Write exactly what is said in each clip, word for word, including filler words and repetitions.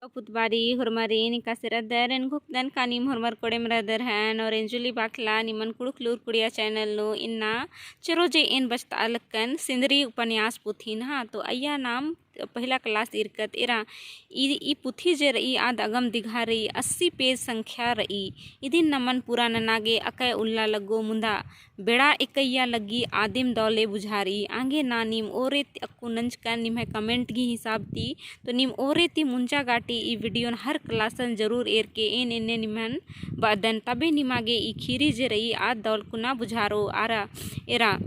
पुतबारी होरमारिन एकासे रअदर, एन घोखदन का नीम होरमर कोड़ेम रअदर हन और एन्जुली बाखला निमन कुँड़ुख़ लूर कुड़िया channel नू इन्ना चेरो जे एन बचतआ लक्कन सिंदरी उपन्यास पुथी नू, हाँ, तो अइय्या नाम पहिला class ईरकत एरा। ई, ई पुथी जे रई आद अगम दिघा रई, अस्सी page संख्या रई। इदिन नमन पूरा नना गे अकय उल्ला लग्गो मुन्दा बेड़ा एकइया लग्गी आदिम दौ ले बुझारई। आंगे ना नीम ओरे ती अक्कु नंजकन निम्है comment गही हिसाब ती, तो नीम ओरे ती मुंजा गाटी ई video न हर class न जरूर एरके एन एन्ने निम्हन बअदन, तबे निमा गे ई खीरी जे रई आद दौ कुना बुझारो आरा एरा।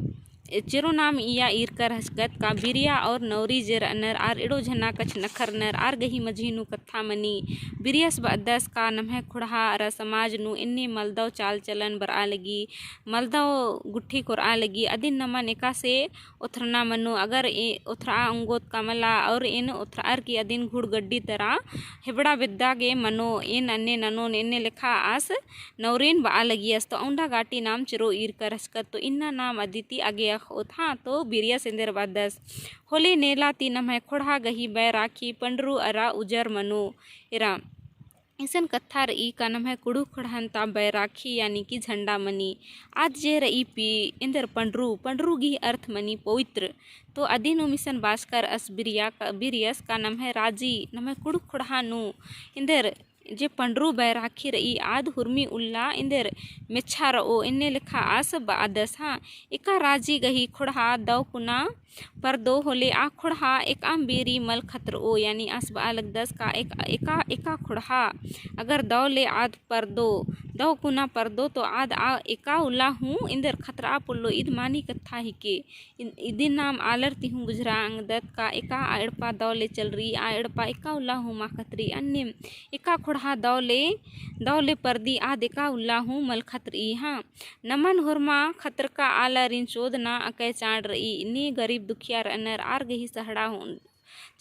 चेरो नाम इय्या ईरकर हचकत का बिरिया और नौरी जे रअनर आर एड़ो झना कछनखरनर आर गही मझी नू कत्था मनी। बिरियस बअदस का नम्है ख़ोंड़हा अरा समाज नू एन्ने मलदौ चाल चलन बरआ लगी, मलदौ गुट्ठी कोरआ लगी, अदिन नमन एकासे ओथरना मनो, अगर ए ओथरआ ओंगोत का मला और एन ओथरअर की अदिन घुड़गड्डी तरा हेबड़ा बेद्दा गे मनो, एन अन्ने ननोन एन्ने लेखा आस नौरिन बआ लगियस। तो औंदा गाटी नाम चेरो ईरकर हचकत, तो इन्ना नाम अदिती अगे अख़ओत, हाँ, तो बिरियस एन्देर बअदस। होले नेला ती नम्है ख़ोंड़हा गही बैराखी पंडरू अरा उजर मनो। एरा इसन कत्था रई का नम्है कुँड़ुख़ ख़ोंड़हन ता बैराखी यानी कि झंडा मनी। आद जे रई पी एन्देर पंडरू, पंडरू गही अर्थ मनी पवित्र। तो अदिनुम इसन बाचकर अस बिरिया का, बिरियस का नम्है राजी, नम्है कुँड़ुख़ ख़ोंड़हा नू एन्देर जे पंडरू बैराखी रई आद हुरमी उल्ला एन्देर मेच्छा रओ एन्ने लेखा आस बअदस, हाँ। एका राजी गही ख़ोंड़हा दौ कुना परदो होले आ ख़ोंड़हा एकअम बेरी मल खतरओ, यानी आस बआ लगदस का एक, एका, एका ख़ोंड़हा अगर दौ ले आद परदो, दौ कुना परदो तो आद आ एका उल्ला हूँ एन्देर खतरआ पोल्लो। ईद मानी कत्था हिके। इन-, इदिन नाम आलर ती हूँ बुझरआ ओंगदत का एका आ एड़पा दौ ले चलरई, आ एड़पा एका उल्ला हूँ मा खतरई। अन्नेम एका ख़ोंड़हा दौ ले, दौ ले परदी आद एका उल्ला हूँ मल खतरई, हाँ। नमन होरमा खतरका आलारिन चोदना अकय चाड़ रई, नी गरीब दुखिया रअनर आर गही सहड़ा हूँ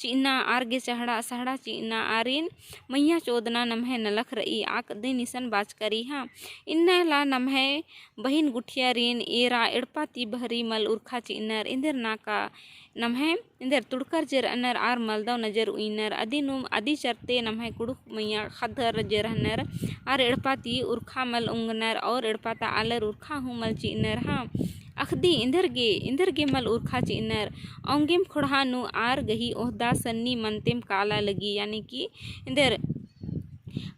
चिअना, आर गे सहड़ा, सहड़ा चिअना आरिन मइय्याँ चोदना नम्है नलख रई, आकदिन इसन बाचकरी, हाँ। इन्ना ला नम्है बहिन गुट्ठियारिन एरा एड़पा ती बहरी मल उरखा चिअनर, एन्देर ना का नम्है एन्देर तुड़कर जे रअनर आर मलदौ नजर उइनर, अदिनुम अदी चरते नम्है कुँड़ुख़ मइय्याँ ख़द्दर जे रहनर आर एड़पा ती उरखा मल ओंगनर और एड़पा ता आलर उरखा हूँ मल चिअनर, हाँ। अख़दी एन्देर गे, एन्देर गे मल उरखा चिअनर, औंगेम ख़ोंड़हा नू आर गही ओहदा सन्नी मनतेम काला लगी, यानी कि एन्देर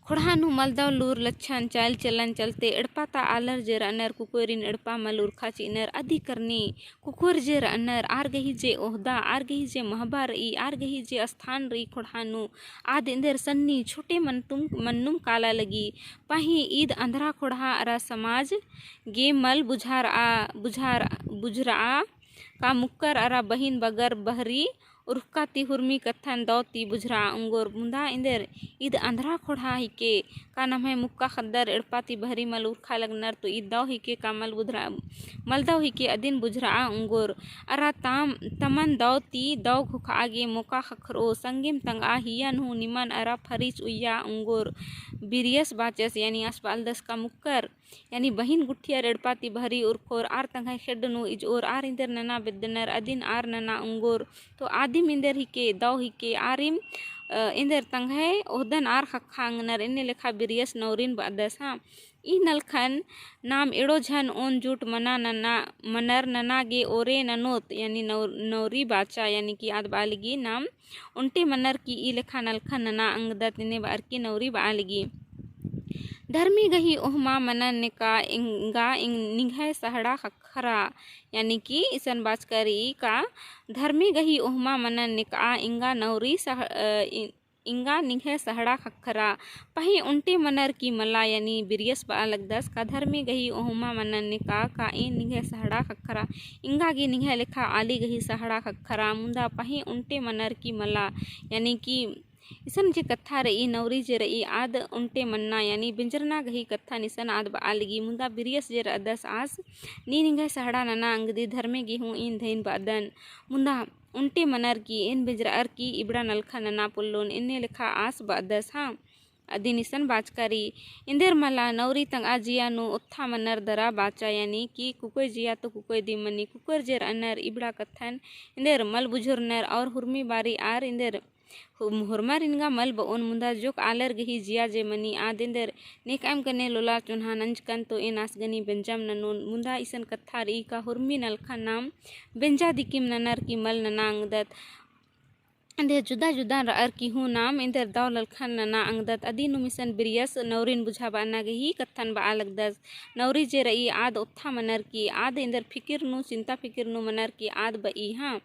ख़ोंड़हा नू मलदौ लूर लच्छन चाल चलन चलते एड़पा ता आलर जे रअनर कुकोयरिन एड़पा मल उरखा चिअनर। अदी करनी कुकोयर जे रअनर आर गही जे ओहदा, आर गही जे महबा रई, आर गही जे स्थान रई ख़ोंड़हा नू, आद एन्देर सन्नी छोटे मनतुम, मन्नुम काला लगी। पहें ईद अंधरा ख़ोंड़हा अरा समाज गे मल बुझारआ, बुझार, बुझरआ का मुक्कर अरा बहिन बगर बहरी उरखका ती हुरमी कत्थन दौ ती बुझरआ ओंगोर। मुदा एन्देर ईद अंधरा ख़ोंड़हा हिके का नम्है मुक्का ख़द्दर एड़पा ती बहरी मल उरखा लगनर तो ईद दौ हिके का मल बुझरआ, मलदौ हिके अदिन बुझरआ ओंगोर। अरा ताम, तमन दौ ती दौ घोखआ गे मोका ख़क्खरओ, संगेम तंगआ हियन हूँ निमन अरा फरिच उइया ओंगोर। बिरियस बाचस यानी आस बआलदस का मुक्कर यानी बहिन गुट्ठियर एड़पा ती बहरी उरखोर आर तंग्है खेड्ड नू इजओर आर एन्देर नना बेद्दनर अदिन आर नना ओंगोर। तो आदिम एन्देर हिके, दौ हिके, आरिम, अ, एन्देर तंग्है ओहदन आर ख़क्खा ओंगनर एन्ने लेखा बिरियस नौरिन बअदस, हाँ। ई नलखन नाम एड़ो झन ओन जुट मना नना, मनर नना गे ओरे ननोत, यानी नौ-, नौरी बाचा, यानी कि आद बआ लगी नाम ओन्टे मनर की ई लेखा नलखन नना अंगदत एन्ने बअर की नौरी बआ लगी। धर्मी गही ओहमा मनन नेका एंगा एंग-, निंग्है सहड़ा ख़क्खरा, यानी कि इसन बाचका रई का धर्मी गही ओहमा मनन नेका एंगा नौरी सह-, अ, इ-, एंगा निंग्है सहड़ा ख़क्खरा। पहें ओन्टे मनर की मला, यानी बिरियस बआ लगदस का धर्मी गही ओहमा मनन नेका का एन निंग्है सहड़ा ख़क्खरा। एंगा गे निंग्है लेखा आली गही सहड़ा ख़क्खरा। मुदा पहें ओन्टे मनर की मला, यानी कि इसन जे कत्था रई, नौरी जे रई, आद ओन्टे मन्ना, यानी बेंजरना गही कत्थन इसन आद बआ लगी। मुदा बिरियस जे रअदस आस, नीन निंग्है सहड़ा नना अंगदी धर्मे गे हूँ एन धइन बअदन। मुदा ओन्टे मनर की, एन बेंजरअर की, इबड़ा नलखा नना पोल्लोन, एन्ने लेखा आस बअदस, हाँ। अदिन इसन बाचका रई। एन्देर मला नौरी तंगआ जिया नू ओत्था मनर दरा बाचा, यानी कि कुकोय जिया तो कुकोय दिम मनी, कुकोयर जे रअनर इबड़ा कत्थन एन्देर मल बुझुरनर और हुरमी बारी आर एन्देर हु-, होरमारिन गा मल बओन, मुन्दा जोक आलर गही जिया जे मनी आद एन्देर नेकाम गने लोला चोन्हा नंजकन तो एन आस गनी बेंजाम ननोन। मुन्दा इसन कत्था रई का होरमी नलखा नाम बेंजा दिकिम ननर की मल नना अंगदत। एन्देर जुदा जुदा रअर की हूँ नाम एन्देर दव नलखन नना अंगदत। अदिनुम इसन बिरियस नौरिन बुझाबअना गही कत्थन बआ लगदस। नौरी जे रई आद ओत्था मनर की आद एन्देर फिकिर नू, चिंता फिकिर नू मनर की आद बई हाँ।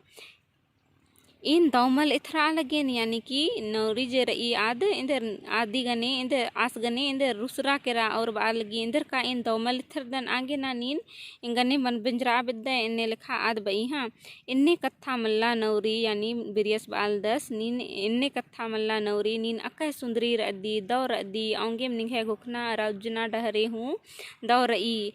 एन दव मल एथरआ लगेन, यानी कि नौरी जे रई आद एन्देर आदी गने एन्देर आस गने एन्देर रुसरा केरा और बआ लगी एन्देर का एन दव मल एथरदन आगे ना नीन एंगने मल बेंजरआ बेद्दय एन्ने लेखा आद बई हाँ। एन्ने कत्था मल्ला नौरी यानी बिरियस बआ लगदस, नीन एन्ने कत्था मल्ला नौरी, नीन अकय सुन्दरी रअदी, दव रअदी, औंगेम निंग्है घोखना अरा उज्जना डहरे हूँ दव रई।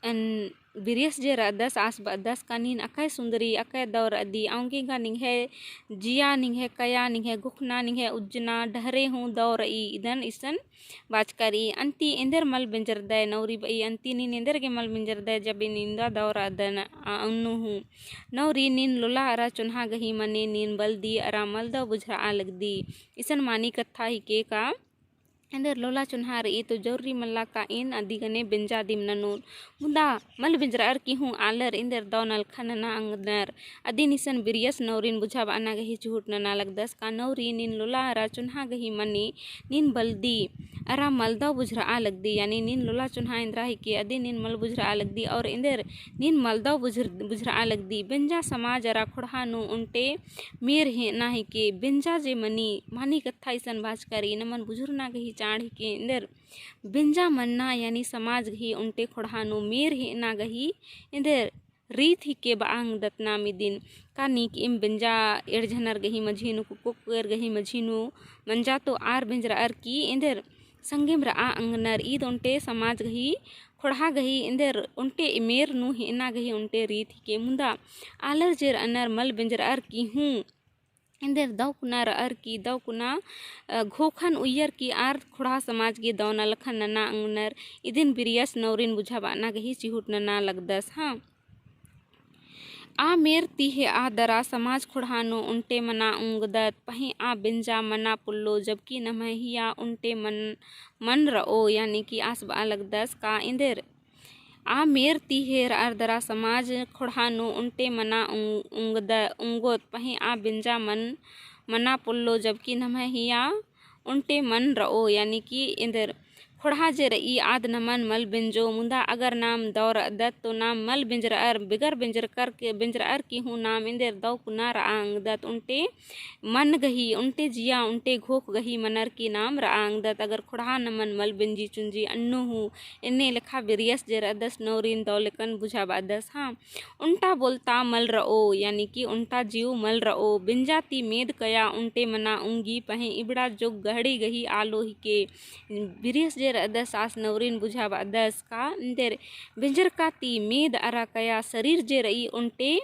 अन बिरियस जे रअदस आस बअदस का नीन अकय सुन्दरी, अकय दव रअदी, औंगे गा निंग्है जिया, निंग्है कया, निंग्है घोखना, निंग्है उज्जना डहरे हूँ दव रई, इदन इसन बाचका रई। अन्ती एन्देर मल बेंजरदय नौरी बई, अन्ती नीन एन्देर गे मल बेंजरदय जब एन इन्दा दव रअदन आ उन्नु हूँ। नौरी नीन लोला अरा चोन्हा गही मने नीन बलदी अरा मल दव बुझरआ लगदी। इसन मानी कत्था हिके का एन्देर लोला चोन्हा रई तो जरूरी मल्ला का एन अदी गने बेंजा दिम ननोन। मुदा मल बेंजरअर की हूँ आलर एन्देर दव नलखा नना अंगनर। अदिन इसन बिरियस नौरिन बुझाबअना गही चिहुट नना लगदस का नौरी नीन लोला अरा चोन्हा गही मने नीन बलदी अरा मल दव बुझरआ लगदी, यानी नीन लोला चोन्हा एन्दरा हिके अदिन नीन मल बुझरआ लगदी और एन्देर नीन मल दव बुझर-, बुझरआ लगदी। बेंजा समाज अरा खोड़हा नू ओन्टे मेर हेना हिके, बेंजा जे मनी, मानी कत्था इसन बाचका रई, नमन बुझुरना गही चाड़ हिके, एन्देर बेंजा मन्ना यानी समाज गही ओन्टे खोड़हा नू मेर हेना गही, एन्देर रीत हिके बआ अंगदत नाम इदिन। का नीक एम बेंजा एड़झनर गही मझी नू, कुक्कोर गही मझी नू, मंजा तो आर बेंजरअर की, एन्देर संगेम रआ अंगनर, ईद ओन्टे समाज गही, खोड़हा गही, एन्देर ओन्टे मेर नू हेना गही ओन्टे रीत हिके। मुदा आलर जे रअनर मल बेंजरअर की हूँ एन्देर दव कुना रअर की, दव कुना, अ, घोखन उइयर की आर खोड़हा समाज गे दव नलखन नना अंगनर। इदिन बिरियस नौरिन बुझाबअना गही चिहुट नना लगदस हाँ। आ मेर ती हेआ दरा समाज खोड़हा नू ओन्टे मना उंगदत, पहें आ बेंजा मना पोल्लो, जबकि नम्है हिया ओन्टे मन, मन रओ, यानी कि आस बआ लगदस का एन्देर आ मेर ती हेरअर दरा समाज खोड़हा नू ओन्टे मना उंग-, उंगद-, उंगोत, पहें आ बेंजा मन, मना पोल्लो, जबकि नम्है हिया ओन्टे मन रओ, यानी कि एन्देर खोड़हा जे रई आद नमन मल बेंजो, मुदा अगर नाम दव रअदत तो नाम मल बेंजरअर, बेगर बेंजरकर के, बेंजरअर की हूँ नाम एन्देर दव कुना रआ अंगदत, ओन्टे मन गही, ओन्टे जिया, ओन्टे घोख गही मनर की नाम रआ अंगदत, अगर खोड़हा नमन मल बेंजी चुंजी अन्नु हूँ, एन्ने लेखा बिरियस जे रअदस नौरिन दव लेकन बुझाबअदस हाँ। ओन्टा बोलता मल रओ, यानी कि ओन्टा जीव मल रओ, बेंजा ती मेद कया ओन्टे मना उंगी, पहें इबड़ा जोग गहड़ी गही आलो हिके। बिरियस जे रअदस आस नौरिन बुझाबअदस का एन्देर बेंजरका ती मेद अरा कया सरीर जे रई ओन्टे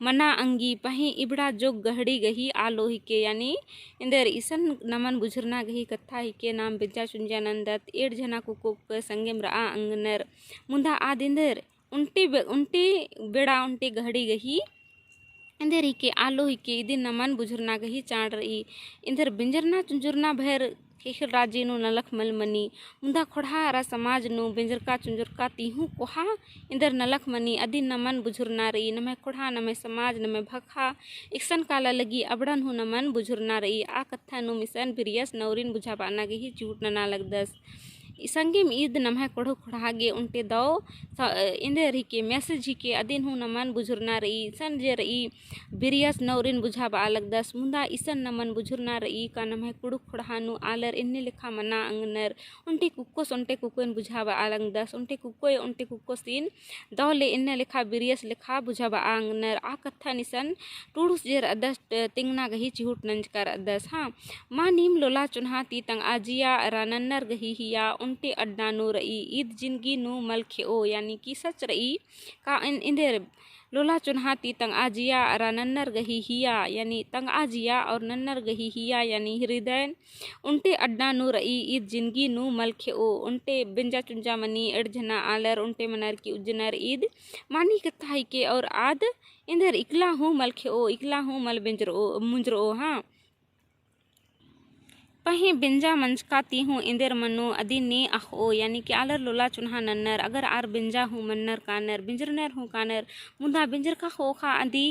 मना अंगी, पहें इबड़ा जोग गहड़ी गही आलो हिके, यानी एन्देर इसन नमन बुझुरना गही कत्था हिके, नाम बेंजा चुंजा नन्दत, एड़ झना कुक्कोक संगेम रआ अंगनर, मुदा आद एन्देर ओन्टे बे-, ओन्टे बेड़ा ओन्टे गहड़ी गही एन्देर हिके आलो हिके, इदिन नमन बुझुरना गही चाड़ रई। एन्देर बेंजरना चुंजुरना भर ख़ेख़ेल राजी नू नलख मल मनी। मुदा खोड़हा अरा समाज नू बेंजरका चुंजुरका ती हूँ कोहा एन्देर नलख मनी, अदिन नमन बुझुरना रई। नम्है खोड़हा, नम्है समाज, नम्है भखा एकसन काला लगी अबड़न हूँ नमन बुझुरना रई। आ कत्था नू मिसन बिरियस नौरिन बुझाबअना गही चिहुट नना लगदस। संगेम ईद नम्है कोड़हो खोड़हा गे ओन्टे दव स-, एन्देर हिके message हिके, अदिन हूँ नमन बुझुरना रई। इसन जे रई बिरियस नौरिन बुझाबआ लगदस, मुदा इसन नमन बुझुरना रई का नम्है कुँड़ुख़ खोड़हा नू आलर एन्ने लेखा मना अंगनर, ओन्टे कुक्कोस ओन्टे कुक्कोन बुझाबआ लगदस, ओन्टे कुक्कोय ओन्टे कुक्कोसिन दव ले एन्ने लेखा बिरियस लेखा बुझाबआ अंगनर। आ कत्थन इसन टुड़ुस जे रअदस ट-, तिंगना गही चिहुट नंजका रअदस। हाँ, मा नीम लोला चोन्हा ती तंगआ जिया अरा नन्नर गही हिया ओन्टे अड्डा नू रई, ईद जिनगी नू मल खेओ, यानी कि सच रई का एन-, एन्देर लोला चोन्हा ती तंगआ जिया अरा नन्नर गही हिया, यानी तंगआ जिया और नन्नर गही हिया, यानी हृदय ओन्टे अड्डा नू रई, ईद जिनगी नू मल खेओ, ओन्टे बेंजा चुंजा मनी, एड़झना आलर, ओन्टे मनर की उज्जनर, ईद मानी कत्था हिके और आद एन्देर इकला हूँ मल खेओ, इकला हूँ मल बेंजरओ, मुंजरओ, हाँ। पहें बेंजा मंजका ती हूँ एन्देर मनो अदिन ने अख़ओ, यानी कि आलर लोला चोन्हा नन्नर, अगर आर बेंजा हूँ मन्नर कानर, बिंजरनर हूँ कानर, मुदा बिंजरका ख़ोख़ा अदी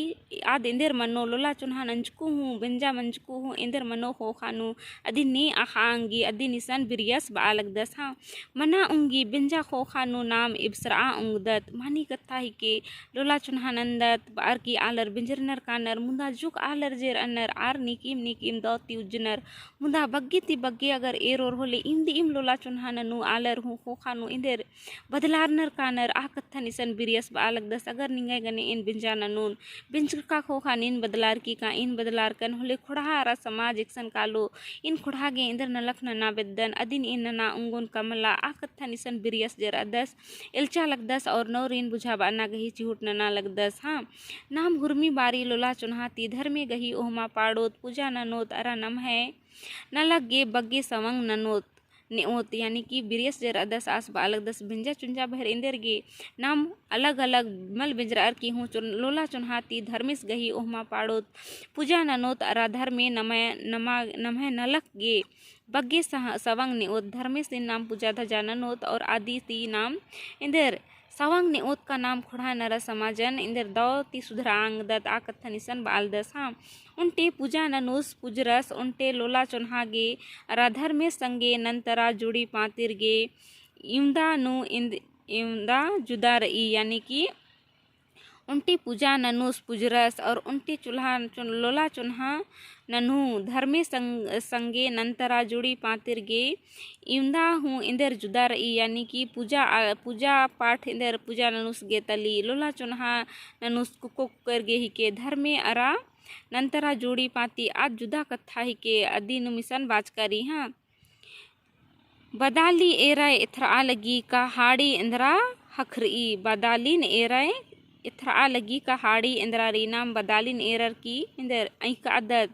आद एन्देर मनो, लोला चोन्हा नंजकू हूँ, बेंजा मंजकू हूँ एन्देर मनो ख़ोख़ा नू अदिन ने अख़आ अंगी, अदिन इसन बिरियस बआ लगदस। हाँ, मना उंगी बेंजा ख़ोख़ा नू नाम एबसरआ उंगदत, मानी कत्था हिके, लोला चोन्हा नन्दत, बअर की आलर बिंजरनर कानर, मुदा जुक आलर जे रअनर, आर नीकिम नीकिम दौ ती उज्जनर, मुदा बग्गे ती बग्गे अगर एरोर होले, इमदी इम लोला चोन्हा ननू आलर हूँ ख़ोख़ा नू एन्देर बदलारनर कानर, आ कत्थन इसन बिरियस बआ लगदस। अगर निंग्है गने एन बेंजा ननोन, बेंजका ख़ोख़ा नीन बदलारकी का, एन बदलारकन होले ख़ोंड़हा अरा समाज एकसन कालो, एन ख़ोंड़हा गे एन्देर नलख नना बेद्दन, अदिन एन नना उंगोन का मला, आ कत्थन इसन बिरियस जे रअदस, एल्चा लगदस और नौरिन बुझाबअना गही चिहुट नना लगदस। हाँ, नाम हुरमी बारी लोला चोन्हा ती धर्मे गही ओहमा पाड़ोत, पूजा ननोत अरा नम्है नलख गे बग्गे सवंग ननोत, नेओत, यानी कि बिरियस जे रअदस आस बआ लगदस बेंजा चुंजा भर एन्देर गे नाम अलग अलग मल बेंजरअर की हूँ चोन-, लोला चोन्हा ती धर्मेस गही ओहमा पाड़ोत, पूजा ननोत अरा धर्मे नम्है, नमा-, नम्है नलख गे बग्गे सह-, सवंग नेओत, धर्मेसिन नाम पूजा धजा ननोत और आदि ती नाम एन्देर सवंग नेओत का नाम ख़ोंड़हा नरा समाजन एन्देर दौ ती सुधरआ अंगदत आ कत्थन इसन बआ लगदस। हाँ, ओन्टे पूजा ननुस पुजरस, ओन्टे लोला चोन्हा गे अरा धर्मेस संगे नन्तरा जुड़ी पातिर गे इवंदा नू एन्द-, इवंदा जुदा रई, यानी कि ओन्टे पूजा ननुस पुजरस और ओन्टे चुल्हा चुन-, लोला चोन्हा ननू धर्मे संग-, संगे नन्तरा जुड़ी पातिर गे इवंदा हूँ एन्देर जुदा रई, यानी कि पूजा आ-, पूजा पाठ एन्देर पूजा ननुस गे तली, लोला चोन्हा ननुस कुक्को कुकर गे हिके, धर्मे अरा नन्तरा जुड़ी पाती आद जुदा कत्था हिके, अदिनुम इसन बाचका रई। हाँ, बदाली एरय एथरआ लगी का हाड़ी एन्दरा हखरई। बदालिन एरय एथरआ लगी का हाड़ी एन्दरा रई। नाम बदालिन एरर की एन्देर अइकअदत,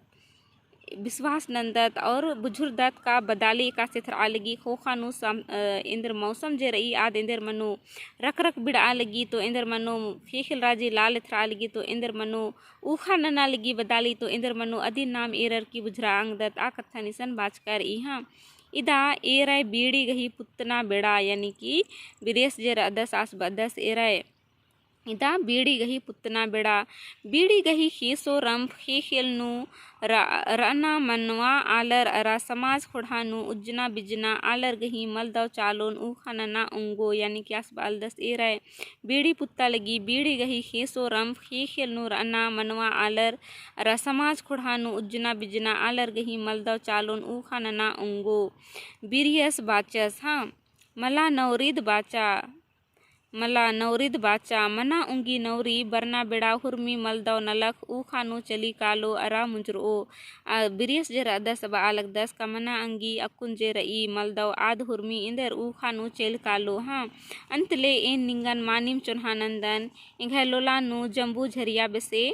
विश्वास नन्दत और बुझुरदत का बदाली एकासे एथरआ लगी। ख़ोख़ा नू सम-, अ, एन्देर मौसम जे रई आद एन्देर मनो रकरक बिड़आ लगी तो एन्देर मनो, ख़ेख़ेल राजी लाल एथरआ लगी तो एन्देर मनो, ऊख़ा नना लगी बदाली तो एन्देर मनो, अदिन नाम एरर की बुझुरआ अंगदत आ कत्थन इसन बाचका रई। हाँ, इदा एरय बीड़ी गही पुत्तना बेड़ा, यानी कि बिरियस जे रअदस आस बअदस एरय। इदा बीड़ी गही पुत्तना बेड़ा, बीड़ी गही ख़ेसो रम्फ ख़ेख़ेल नू र-, रअना मनवा आलर अरा समाज ख़ोंड़हा नू उज्जना बिज्जना आलर गही मलदव चालोन ऊख़ा नना ओंगो, यानी कि आस बआ लगदस एरय बीड़ी पुत्ता लगी, बीड़ी गही ख़ेसो रम्फ ख़ेख़ेल नू रअना मनवा आलर अरा समाज ख़ोंड़हा नू उज्जना बिज्जना आलर गही मलदव चालोन ऊख़ा नना ओंगो। बिरियस बाचस, हाँ, मला नौरिद बाचा, मला नौरिद बाचा, मना उंगी नौरी बरना बेड़ा हुरमी मलदव नलख ऊख़ा नू चली कालो अरा मुंजरओ। आ, बिरियस जे रअदस बआ लगदस का मना अंगी अक्कुन जे रई मलदव आद हुरमी एन्देर ऊख़ा नू चेल कालो। हाँ, अन्तले एन निंगन मानिम चोन्हा नन्दन, एंग्है लोला नू जम्बू झरिया बेसे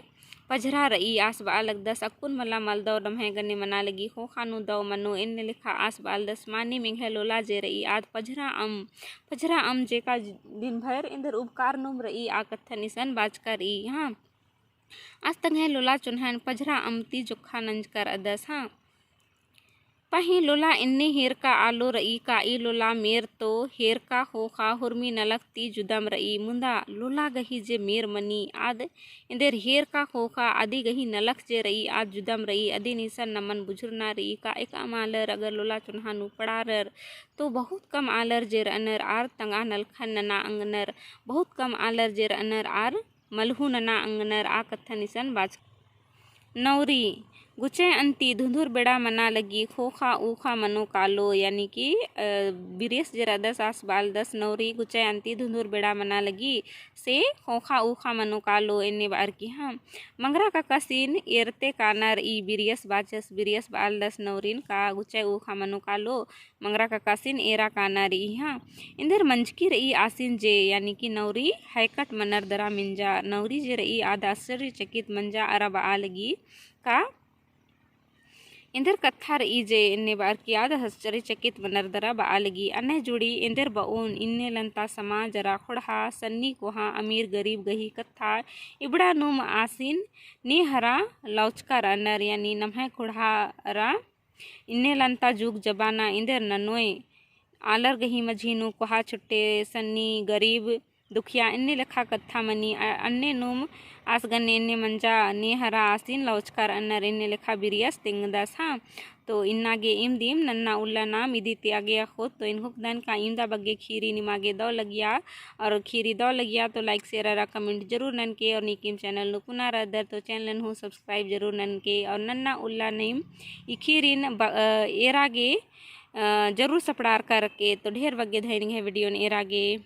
पझरा रई आस बआ लगदस, अक्कुन मला मलदव नम्है गने मना लगी, ख़ोख़ा नू दव मनो, एन्ने लेखा आस बआ लगदस, मानिम एंग्है लोला जे रई आद पझरा अम, पझरा अम जेका दिन भर एन्देर उबकारनुम रई आ कत्थन इसन बाचका रई। हाँ, आस तंग्है लोला चोन्हन पझरा अम ती जोक्खा नंजका रअदस। हाँ, पहें लोला एन्ने हेरका आलो रई का ई लोला मेर तो हेरका ख़ोख़ा हुरमी नलख ती जुदम रई, मुदा लोला गही जे मेर मनी आद एन्देर हेरका ख़ोख़ा अदी गही नलख जे रई आद जुदम रई, अदिन इसन नमन बुझुरना रई का एकअम आलर अगर लोला चोन्हा नू पड़ारर तो बहुत कम आलर जे रअनर आर तंगआ नलखन नना अंगनर, बहुत कम आलर जे रअनर आर मलहू नना अंगनर आ कत्थन इसन बाच। नौरी, गुचय अन्ती धुंधुर बेड़ा मना लगी ख़ोख़ा ऊख़ा मनो कालो, यानी कि, अ, बिरियस जे रअदस आस बआ लगदस नौरी गुचय अन्ती धुंधुर बेड़ा मना लगी से ख़ोख़ा ऊख़ा मनो कालो एन्ने बअर की। हाँ, मंगरा काकासिन एरते कानर ई बिरियस बाचस, बिरियस बआ लगदस नौरिन का गुचय ऊख़ा मनो कालो, मंगरा काकासिन एरा काना रई। हाँ, एन्देर मंजकी रई आसिन जे, यानी कि नौरी हैकट मनर दरा मिंजा, नौरी जे रई आद आश्चर्यचकित मंजा अरा बआ लगी का एन्देर कत्था रई जे एन्ने बअर की आद आश्चर्यचकित मनर दरा बआ लगी। अन्ने जुड़ी एन्देर बओन इन्ने लन्ता समाज अरा ख़ोंड़हा सन्नी कोहा अमीर गरीब गही कत्था इबड़ा नुम आसिन ने हरा लौचका रअनर, यानी नम्है ख़ोंड़हा अरा इन्ने लन्ता जुग जबाना इन्देर ननोय आलर गही मझी नू कोहा छुट्टे सन्नी गरीब दुखिया इन्ने लेखा कत्था मनी। अ-, अन्ने नुम आस गने इन्ने मंजा ने हरा आसिन लौचकर अन्नर इन्ने लेखा बिरियस तेंगदस हाँ। तो इन्ना गे इम दिम नन्ना उल्ला नाम इदी ती आगे अख़ोत तो इन्हुक दन का इमदा बग्गे खीरी निमा गे दौ लगिया। और खीरी दौ लगिया तो like share अरा comment जरूर ननके और नीकिम channel नू पुना रअदर तो channel हूँ subscribe जरूर ननके। और नन्ना उल्ला नीम ई खीरिन ब-, अ, एरा गे, अ, जरूर सपड़ार करके। तो ढेर बग्गे धैनिंग है video न एरा गे।